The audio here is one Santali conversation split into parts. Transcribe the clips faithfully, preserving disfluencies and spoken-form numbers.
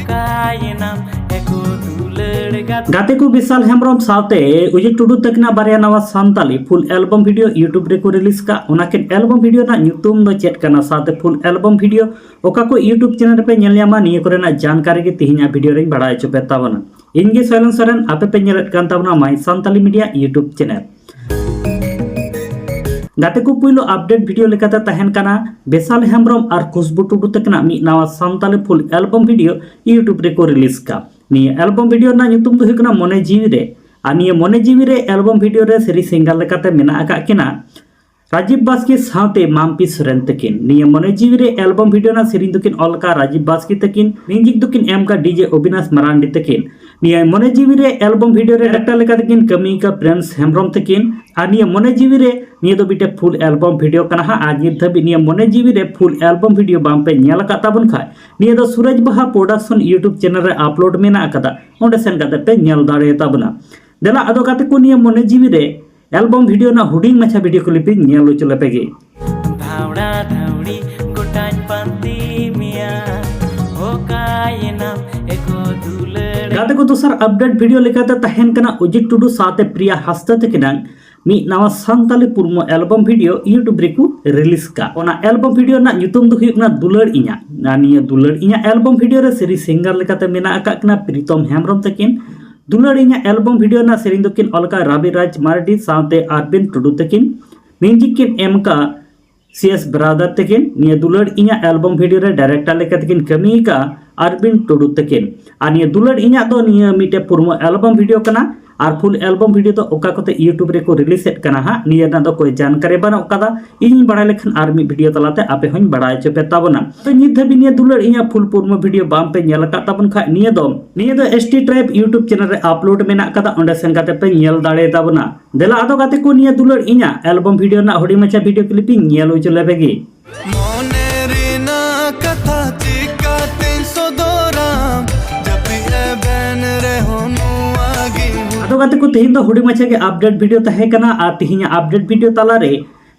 ᱠᱟᱭᱮᱱᱟᱢ ᱮᱠᱚ ᱫᱩᱞᱟᱹᱲ ᱜᱟᱛᱮ᱾ ᱜᱟᱛᱮ ᱠᱚ ᱵᱤᱥᱟᱞ ᱦᱮᱢᱵᱨᱚᱢ ᱥᱟᱶᱛᱮ ᱚᱡᱤᱛ ᱴᱩᱰᱩ ᱛᱟᱹᱠᱤᱱᱟᱜ ᱵᱟᱨᱭᱟ ᱱᱟᱣᱟ ᱥᱟᱱᱛᱟᱞᱤ ᱯᱷᱩᱞ ᱮᱞᱵᱚᱢ ᱵᱷᱤᱰᱤᱭᱳ YouTube ᱨᱮᱠᱚ ᱨᱤᱞᱤᱡᱽ ᱠᱟᱜ᱾ ᱚᱱᱟ ᱠᱤᱱ ᱮᱞᱵᱚᱢ ᱵᱷᱤᱰᱤᱭᱳ ᱨᱮᱱᱟᱜ ᱧᱩᱛᱩᱢ ᱫᱚ ᱪᱮᱫ ᱠᱟᱱᱟ, ᱥᱟᱶᱛᱮ ᱯᱷᱩᱞ ᱮᱞᱵᱚᱢ ᱵᱷᱤᱰᱤᱭᱳ ᱚᱠᱟ ᱠᱚ YouTube ᱪᱮᱱᱮᱞ ᱨᱮᱯᱮ ᱧᱮᱞ ᱧᱟᱢᱟ, ᱱᱤᱭᱟᱹ ᱠᱚᱨᱮᱱᱟᱜ ᱡᱟᱱᱠᱟᱨᱤ ᱜᱮ ᱛᱤᱦᱤᱧᱟᱜ ᱵᱷᱤᱰᱤᱭᱳ ᱨᱮᱧ ᱵᱟᱲᱟᱭ ᱦᱚᱪᱚ ᱯᱮ ᱛᱟᱵᱚᱱᱟ᱾ ᱤᱧ ᱜᱮ ᱥᱚᱭᱞᱚᱱ ᱥᱚᱨᱮᱱ, ᱟᱯᱮ ᱯᱮ ᱧᱮᱞᱮᱫ ᱠᱟᱱ ᱛᱟᱵᱚᱱᱟ My Santali Media YouTube channel. ᱜᱟᱛᱮ ᱠᱚ, ᱯᱩᱭᱞᱩ ᱟᱯᱰᱮᱴ ᱵᱷᱤᱰᱤᱭᱳ ᱞᱮᱠᱟᱛᱮ ᱛᱟᱦᱮᱱ ᱠᱟᱱᱟ ᱵᱮᱥᱟᱞ ᱦᱮᱢᱵᱨᱚᱢ ᱟᱨ ᱠᱷᱩᱥᱵᱩ ᱴᱩᱰᱩ ᱛᱟᱹᱠᱤᱱᱟᱜ ᱢᱤᱫ ᱱᱟᱣᱟ ᱥᱟᱱᱛᱟᱞᱤ ᱯᱷᱩᱞ ᱮᱞᱵᱚᱢ ᱵᱷᱤᱰᱤᱭᱳ YouTube ᱨᱮᱠᱚ ᱨᱤᱞᱤᱡᱽ ᱠᱟᱜ᱾ ᱱᱤᱭᱟᱹ ᱮᱞᱵᱚᱢ ᱵᱷᱤᱰᱤᱭᱳ ᱨᱮᱱᱟᱜ ᱧᱩᱛᱩᱢ ᱫᱚ ᱦᱩᱭᱩᱜ ᱠᱟᱱᱟ ᱢᱚᱱᱮ ᱡᱤᱣᱤ ᱨᱮ᱾ ᱟᱨ ᱱᱤᱭᱟᱹ ᱢᱚᱱᱮ ᱡᱤᱣᱤ ᱨᱮ ᱮᱞᱵᱚᱢ ᱵᱷᱤᱰᱤᱭᱳ ᱨᱮ ᱥᱮᱨᱮᱧ ᱥᱤᱝᱜᱟᱨ ᱞᱮᱠᱟᱛᱮ ᱢᱮᱱᱟᱜ ᱟᱠᱟᱫ ᱠᱤᱱᱟ ᱨᱟᱡᱤᱵ ᱵᱟᱥᱠᱮ ᱥᱟᱶᱛᱮ ᱢᱟᱢᱯᱤ ᱥᱚᱨᱮᱱ ᱛᱟᱹᱠᱤᱱ᱾ ᱱᱤᱭᱟᱹ ᱢᱚᱱᱮ ᱡᱤᱣᱤ ᱨᱮ ᱮᱞᱵᱚᱢ ᱵᱷᱤᱰᱤᱭᱳ ᱨᱮᱱᱟᱜ ᱥᱮᱨᱮᱧ ᱫᱚᱠᱤᱱ ᱚᱞ ᱟᱠᱟᱫ ᱨᱟᱡᱤᱵ ᱵᱟᱥᱠᱮ ᱛᱟᱹᱠᱤᱱ, ᱢᱤᱣᱡᱤᱠ ᱫᱚᱠᱤᱱ ᱮᱢ ᱟᱠᱟᱫ ᱰᱤᱡᱮ ᱚᱵᱤᱱᱟᱥ ᱢᱟᱨᱟᱱᱰᱤ ᱛᱟᱹᱠᱤᱱ᱾ ᱱᱤᱭᱟᱹ ᱢᱚᱱᱮ ᱡᱤᱣᱤ ᱨᱮ ᱮᱞᱵᱚᱢ ᱵᱷᱤᱰᱤᱭᱳ ᱨᱮ ᱰᱟᱭᱨᱮᱠᱴᱚᱨ ᱞᱮᱠᱟ ᱛᱮᱠᱤᱱ ᱠᱟᱹᱢᱤ ᱟᱠᱟᱫ ᱯᱨᱮᱱᱥ ᱦᱮᱢᱵᱨᱚᱢ ᱛᱟᱹᱠᱤᱱ᱾ ᱟᱨ ᱱᱤᱭᱟᱹ ᱢᱚᱱᱮ ᱡᱤᱣᱤ ᱨᱮ ᱱᱤᱭᱟᱹ ᱫᱚ ᱢᱤᱫᱴᱮᱡ ᱯᱷᱩᱞ ᱮᱞᱵᱚᱢ ᱵᱷᱤᱰᱤᱭᱳ ᱠᱟᱱᱟ ᱦᱟᱸᱜ᱾ ᱟᱨ ᱱᱤᱛ ᱫᱷᱟᱹᱵᱤᱡ ᱱᱤᱭᱟᱹ ᱢᱚᱱᱮ ᱡᱤᱣᱤ ᱨᱮ ᱯᱷᱩᱞ ᱮᱞᱵᱚᱢ ᱵᱷᱤᱰᱤᱭᱳ ᱵᱟᱝ ᱯᱮ ᱧᱮᱞ ᱟᱠᱟᱫ ᱛᱟᱵᱚᱱ ᱠᱷᱟᱡ, ᱱᱤᱭᱟᱹ ᱫᱚ ᱥᱩᱨᱚᱡᱽ ᱵᱟᱦᱟ ᱯᱨᱚᱰᱟᱠᱥᱚᱱ YouTube ᱪᱮᱱᱮᱞ ᱨᱮ ᱟᱯᱞᱳᱰ ᱢᱮᱱᱟᱜ ᱟᱠᱟᱫᱟ, ᱚᱸᱰᱮ ᱥᱮᱱ ᱠᱟᱛᱮ ᱯᱮ ᱧᱮᱞ ᱫᱟᱲᱮᱭᱟᱛᱟ ᱵᱚᱱᱟ᱾ ᱫᱮᱞᱟ ᱟᱫᱚ ᱜᱟᱛᱮ ᱠᱚ, ᱱᱤᱭᱟᱹ ᱢᱚᱱᱮ ᱡᱤᱣᱤ ᱨᱮ ᱮᱞᱵᱚᱢ ᱵᱷᱤᱰᱤᱭᱳ ᱨᱮᱱᱟᱜ ᱦᱩᱰᱤᱧ ᱢᱟᱪᱷᱟ ᱵᱷᱤᱰᱤᱭᱳ ᱠᱞᱤᱯ ᱤᱧ ᱧᱮᱞ ᱦᱚᱪᱚ ᱞᱮᱯᱮ ᱜᱮ᱾ ᱫᱷᱟᱣᱲᱟ ᱫᱷᱟᱣᱲᱤ ᱜᱚᱴᱟᱧ ᱯᱟᱱᱛᱮ ᱢᱮᱭᱟ, ᱚᱠᱟᱭᱮᱱᱟᱢ ᱮᱠᱚ ᱫᱩᱞᱟᱹᱲ᱾ ᱜᱟᱛᱮ ᱠᱚ, ᱫᱚᱥᱟᱨ ᱟᱯᱰᱮᱴ ᱵᱷᱤᱰᱤᱭᱳ ᱞᱮᱠᱟᱛᱮ ᱛᱟᱦᱮᱱ ᱠᱟᱱᱟ ᱚᱡᱤᱛ ᱴᱩᱰᱩ ᱥᱟᱶᱛᱮ ᱯᱨᱤᱭᱟ ᱦᱟᱸᱥᱫᱟ ᱛᱟᱹᱠᱤᱱᱟᱜ ᱢᱤᱫ ᱱᱟᱣᱟ ᱥᱟᱱᱛᱟᱞᱤ ᱯᱩᱨᱢᱚ ᱮᱞᱵᱚᱢ ᱵᱷᱤᱰᱤᱭᱳ YouTube ᱨᱮᱠᱚ ᱨᱤᱞᱤᱡᱽ ᱠᱟᱜ᱾ ᱚᱱᱟ ᱮᱞᱵᱚᱢ ᱵᱷᱤᱰᱤᱭᱳ ᱨᱮᱱᱟᱜ ᱧᱩᱛᱩᱢ ᱫᱚ ᱦᱩᱭᱩᱜ ᱠᱟᱱᱟ ᱫᱩᱞᱟᱹᱲ ᱤᱧᱟᱜ᱾ ᱟᱨ ᱱᱤᱭᱟᱹ ᱫᱩᱞᱟᱹᱲ ᱤᱧᱟᱜ ᱮᱞᱵᱚᱢ ᱵᱷᱤᱰᱤᱭᱳ ᱨᱮ ᱥᱮᱨᱮᱧ ᱥᱤᱝᱜᱟᱨ ᱞᱮᱠᱟᱛᱮ ᱢᱮᱱᱟᱜ ᱟᱠᱟᱫ ᱠᱤᱱᱟ ᱯᱨᱤᱛᱚᱢ ᱦᱮᱢᱵᱨᱚᱢ ᱛᱟᱹᱠᱤᱱ᱾ ᱫᱩᱞᱟᱹᱲ ᱤᱧᱟᱜ ᱮᱞᱵᱚᱢ ᱵᱷᱤᱰᱤᱭᱳ ᱨᱮᱱᱟᱜ ᱥᱮᱨᱮᱧ ᱫᱚᱠᱤᱱ ᱚᱞ ᱟᱠᱟᱫ ᱨᱟᱵᱤ ᱨᱟᱡᱽ ᱢᱟᱨᱰᱤ ᱥᱟᱶᱛᱮ ᱟᱨᱵᱤᱱ ᱴᱩᱰᱩ ᱛᱟᱹᱠᱤᱱ᱾ ᱢᱤᱣᱡᱤᱠ ᱠᱤᱱ ᱮᱢ ᱟᱠᱟᱫ ᱥᱤ ᱮᱥ ᱵᱨᱟᱫᱟᱨ ᱛᱟᱹᱠᱤᱱ᱾ ᱱᱤᱭᱟᱹ ᱫᱩᱞᱟᱹᱲ ᱤᱧᱟᱜ ᱮᱞᱵᱚᱢ ᱵᱷᱤᱰᱤᱭᱳ ᱨᱮ ᱰᱟᱭᱨᱮᱠᱴᱚᱨ ᱞᱮᱠᱟ ᱛᱮᱠᱤᱱ ᱠᱟᱹᱢᱤ ᱟᱠᱟᱫ ᱟᱨᱵᱤᱱ ᱴᱩᱰᱩ ᱛᱟᱹᱠᱤᱱ᱾ ᱟᱨ ᱱᱤᱭᱟᱹ ᱫᱩᱞᱟᱹᱲ ᱤᱧᱟᱜ ᱫᱚ ᱱᱤᱭᱟᱹ ᱢᱤᱫᱴᱮᱡ ᱯᱩᱨᱢᱚ ᱮᱞᱵᱚᱢ ᱵᱷᱤᱰᱤᱭᱳ ᱠᱟᱱᱟ᱾ ᱟᱨ ᱯᱷᱩᱞ ᱮᱞᱵᱚᱢ ᱵᱷᱤᱰᱤᱭᱳ ᱫᱚ ᱚᱠᱟ ᱠᱚᱛᱮ YouTube ᱨᱮᱠᱚ ᱨᱤᱞᱤᱡᱽ ᱮᱫ ᱠᱟᱱᱟ ᱦᱟᱸᱜ, ᱱᱤᱭᱟᱹ ᱨᱮᱱᱟᱜ ᱫᱚ ᱠᱳᱭ ᱡᱟᱱᱠᱟᱨᱤ ᱵᱟᱹᱱᱩᱜ ᱟᱠᱟᱫᱟ᱾ ᱤᱧᱤᱧ ᱵᱟᱲᱟᱭ ᱞᱮᱠᱷᱟᱱ ᱟᱨ ᱢᱤᱫ ᱵᱷᱤᱰᱤᱭᱳ ᱛᱟᱞᱟᱛᱮ ᱟᱯᱮ ᱦᱚᱸᱧ ᱵᱟᱲᱟᱭ ᱦᱚᱪᱚ ᱯᱮ ᱛᱟᱵᱚᱱᱟ᱾ ᱛᱚ ᱱᱤᱛ ᱫᱷᱟᱹᱵᱤᱡ ᱱᱤᱭᱟᱹ ᱫᱩᱞᱟᱹᱲ ᱤᱧᱟᱜ ᱯᱷᱩᱞ ᱯᱩᱨᱢᱚ ᱵᱷᱤᱰᱤᱭᱳ ᱵᱟᱝ ᱯᱮ ᱧᱮᱞ ᱟᱠᱟᱫ ᱛᱟᱵᱚᱱ ᱠᱷᱟᱡ, ᱱᱤᱭᱟᱹ ᱫᱚ, ᱱᱤᱭᱟᱹ ᱫᱚ S T Tribe YouTube channel ᱨᱮ ᱟᱯᱞᱳᱰ ᱢᱮᱱᱟᱜ ᱟᱠᱟᱫᱟ, ᱚᱸᱰᱮ ᱥᱮᱱ ᱠᱟᱛᱮ ᱯᱮ ᱧᱮᱞ ᱫᱟᱲᱮ ᱛᱟᱵᱚᱱᱟ᱾ ᱫᱮᱞᱟ ᱟᱫᱚ ᱜᱟᱛᱮ ᱠᱚ, ᱱᱤᱭᱟᱹ ᱫᱩᱞᱟᱹᱲ ᱤᱧᱟᱜ ᱮᱞᱵᱚᱢ ᱵᱷᱤᱰᱤᱭᱳ ᱨᱮᱱᱟᱜ ᱦᱩᱰᱤᱧ ᱢᱟᱪᱷᱟ ᱵᱷᱤᱰᱤᱭᱳ ᱠᱞᱤᱯ ᱤᱧ ᱧᱮᱞ ᱦᱚᱪᱚ ᱞᱮᱯᱮ ᱜᱮ᱾ ᱢᱚᱱᱮ ᱨᱮᱱᱟᱜ ᱠᱟᱛᱷᱟ ᱪᱤᱠᱟᱹᱛᱮᱧ ᱥᱚᱫᱚᱨᱟᱢ, ᱡᱟᱹᱯᱤᱫ ᱮᱵᱷᱮᱱ ᱨᱮᱦᱚᱸ ᱱᱚᱣᱟ ᱜᱮ᱾ ᱟᱫᱚ ᱜᱟᱛᱮ ᱠᱚ, ᱛᱮᱦᱮᱧ ᱫᱚ ᱦᱩᱰᱤᱧ ᱢᱟᱪᱷᱟ ᱜᱮ ᱟᱯᱰᱮᱴ ᱵᱷᱤᱰᱤᱭᱳ ᱛᱟᱦᱮᱸ ᱠᱟᱱᱟ᱾ ᱟᱨ ᱛᱮᱦᱮᱧᱟᱜ ᱟᱯᱰᱮᱴ ᱵᱷᱤᱰᱤᱭᱳ ᱛᱟᱞᱟᱨᱮ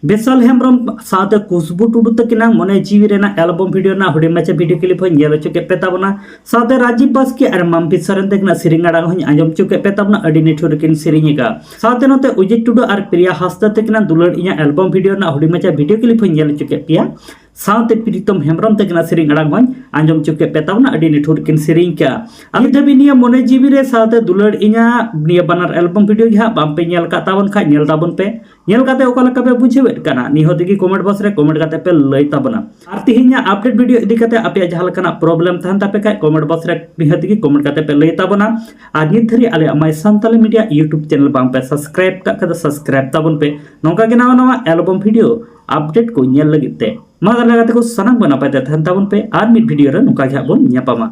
ᱵᱮᱥᱟᱞ ᱦᱮᱢᱵᱨᱚᱢ ᱥᱟᱶᱛᱮ ᱠᱷᱩᱥᱵᱩ ᱴᱩᱰᱩ ᱛᱟᱹᱠᱤᱱᱟᱜ ᱢᱚᱱᱮ ᱡᱤᱣᱤ ᱨᱮᱱᱟᱜ ᱮᱞᱵᱚᱢ ᱵᱷᱤᱰᱤᱭᱳ ᱨᱮᱱᱟᱜ ᱦᱩᱰᱤᱧ ᱢᱟᱪᱷᱟ ᱵᱷᱤᱰᱤᱭᱳ ᱠᱞᱤᱯ ᱦᱚᱸᱧ ᱧᱮᱞ ᱦᱚᱪᱚ ᱠᱮᱫ ᱯᱮ ᱛᱟᱵᱚᱱᱟ᱾ ᱥᱟᱶᱛᱮ ᱨᱟᱡᱤᱵ ᱵᱟᱥᱠᱮ ᱟᱨ ᱢᱟᱢᱯᱤ ᱥᱚᱨᱮᱱ ᱛᱟᱹᱠᱤᱱᱟᱜ ᱥᱮᱨᱮᱧ ᱟᱲᱟᱝ ᱦᱚᱸᱧ ᱟᱸᱡᱚᱢ ᱦᱚᱪᱚ ᱠᱮᱫ ᱯᱮ ᱛᱟᱵᱚᱱᱟ᱾ ᱟᱹᱰᱤ ᱱᱤᱴᱷᱩᱨ ᱨᱮᱠᱤᱱ ᱥᱮᱨᱮᱧ ᱟᱠᱟᱫᱼᱟ᱾ ᱥᱟᱶᱛᱮ ᱱᱚᱛᱮ ᱚᱡᱤᱛ ᱴᱩᱰᱩ ᱟᱨ ᱯᱨᱤᱭᱟ ᱦᱟᱸᱥᱫᱟ ᱛᱟᱹᱠᱤᱱᱟᱜ ᱫᱩᱞᱟᱹᱲ ᱤᱧᱟᱹᱜ ᱮᱞᱵᱚᱢ ᱵᱷᱤᱰᱤᱭᱳ ᱨᱮᱱᱟᱜ ᱦᱩᱰᱤᱧ ᱢᱟᱪᱷᱟ ᱵᱷᱤᱰᱤᱭᱳ ᱠᱞᱤᱯ ᱦᱚᱸᱧ ᱧᱮᱞ ᱦᱚᱪᱚ ᱠᱮᱫ ᱯᱮᱭᱟ᱾ ᱥᱟᱶᱛᱮ ᱯᱨᱤᱛᱚᱢ ᱦᱮᱢᱵᱨᱚᱢ ᱛᱟᱹᱠᱤᱱᱟᱜ ᱥᱮᱨᱮᱧ ᱟᱲᱟᱝ ᱦᱚᱸᱧ ᱟᱸᱡᱚᱢ ᱦᱚᱪᱚ ᱠᱮᱫ ᱯᱮ ᱛᱟᱵᱚᱱᱟ᱾ ᱟᱹᱰᱤ ᱱᱤᱴᱷᱩᱨ ᱨᱮᱠᱤᱱ ᱥᱮᱨᱮᱧ ᱟᱠᱟᱫᱼᱟ᱾ ᱟᱨ ᱱᱤᱛ ᱫᱷᱟᱹᱵᱤᱡ ᱱᱤᱭᱟᱹ ᱢᱚᱱᱮ ᱡᱤᱣᱤ ᱨᱮ ᱥᱟᱶᱛᱮ ᱫᱩᱞᱟᱹᱲ ᱤᱧᱟᱹᱜ ᱱᱤᱭᱟᱹ ᱵᱟᱱᱟᱨ ᱮᱞᱵᱚᱢ ᱵᱷᱤᱰᱤᱭᱳ ᱜᱮ ᱦᱟᱸᱜ ᱵᱟᱝ ᱯᱮ ᱧᱮᱞ ᱟᱠᱟᱫ ᱛᱟᱵᱚᱱ ᱠᱷᱟᱡ, ᱧᱮᱞ ᱛᱟᱵᱚᱱ ᱯᱮ᱾ ᱧᱮᱞ ᱠᱟᱛᱮ ᱚᱠᱟ ᱞᱮᱠᱟ ᱯᱮ ᱵᱩᱡᱷᱟᱹᱣᱮᱫ ᱠᱟᱱᱟ, ᱱᱤᱦᱟᱹᱛ ᱜᱮ ᱠᱚᱢᱮᱱᱴ ᱵᱚᱠᱥ ᱨᱮ ᱠᱚᱢᱮᱱᱴ ᱠᱟᱛᱮ ᱯᱮ ᱞᱟᱹᱭ ᱛᱟᱵᱚᱱᱟ᱾ ᱟᱨ ᱛᱮᱦᱮᱧᱟᱜ ᱟᱯᱰᱮᱴ ᱵᱷᱤᱰᱤᱭᱳ ᱤᱫᱤ ᱠᱟᱛᱮ ᱟᱯᱮᱭᱟᱜ ᱡᱟᱦᱟᱸ ᱞᱮᱠᱟᱱᱟᱜ ᱯᱨᱚᱵᱞᱮᱢ ᱛᱟᱦᱮᱱ ᱛᱟᱯᱮ ᱠᱷᱟᱡ, ᱠᱚᱢᱮᱱᱴ ᱵᱚᱠᱥ ᱨᱮ ᱱᱤᱦᱟᱹᱛ ᱜᱮ ᱠᱚᱢᱮᱱᱴ ᱠᱟᱛᱮ ᱯᱮ ᱞᱟᱹᱭ ᱛᱟᱵᱚᱱᱟ᱾ ᱟᱨ ᱱᱤᱛ ᱫᱷᱟᱹᱨᱤᱡ ᱟᱞᱮᱭᱟᱜ ᱢᱟᱭ ᱥᱟᱱᱛᱟᱞᱤ ᱢᱤᱰᱤᱭᱟ ᱭᱩᱴᱩᱵᱽ ᱪᱮᱱᱮᱞ ᱵᱟᱝ ᱯᱮ ᱥᱟᱵᱥᱠᱨᱟᱭᱤᱵ ᱠᱟᱜ ᱠᱷᱟᱡ ᱫᱚ ᱥᱟᱵᱥᱠᱨᱟᱭᱤᱵ ᱛᱟᱵᱚᱱ ᱯᱮ, ᱱᱚᱝᱠᱟ ᱜᱮ ᱱᱟᱣᱟ ᱱᱟᱣᱟ ᱮᱞᱵᱚᱢ ᱵᱷᱤᱰᱤᱭᱳ ᱟᱯᱰᱮᱴ ᱠᱚ ᱧᱮᱞ ᱞᱟᱹᱜᱤᱫ ᱛᱮ᱾ ᱢᱟ ᱛᱟᱦᱚᱞᱮ ᱜᱟᱛᱮ ᱠᱚ, ᱥᱟᱱᱟᱢ ᱠᱚ ᱱᱟᱯᱟᱭ ᱛᱮ ᱛᱟᱦᱮᱱ ᱛᱟᱵᱚᱱ ᱯᱮ᱾ ᱟᱨ ᱢᱤᱫ ᱵᱷᱤᱰᱤᱭᱳ ᱨᱮ ᱱᱚᱝᱠᱟ ᱜᱮ ᱦᱟᱸᱜ ᱵᱚᱱ ᱧᱟᱯᱟᱢᱟ᱾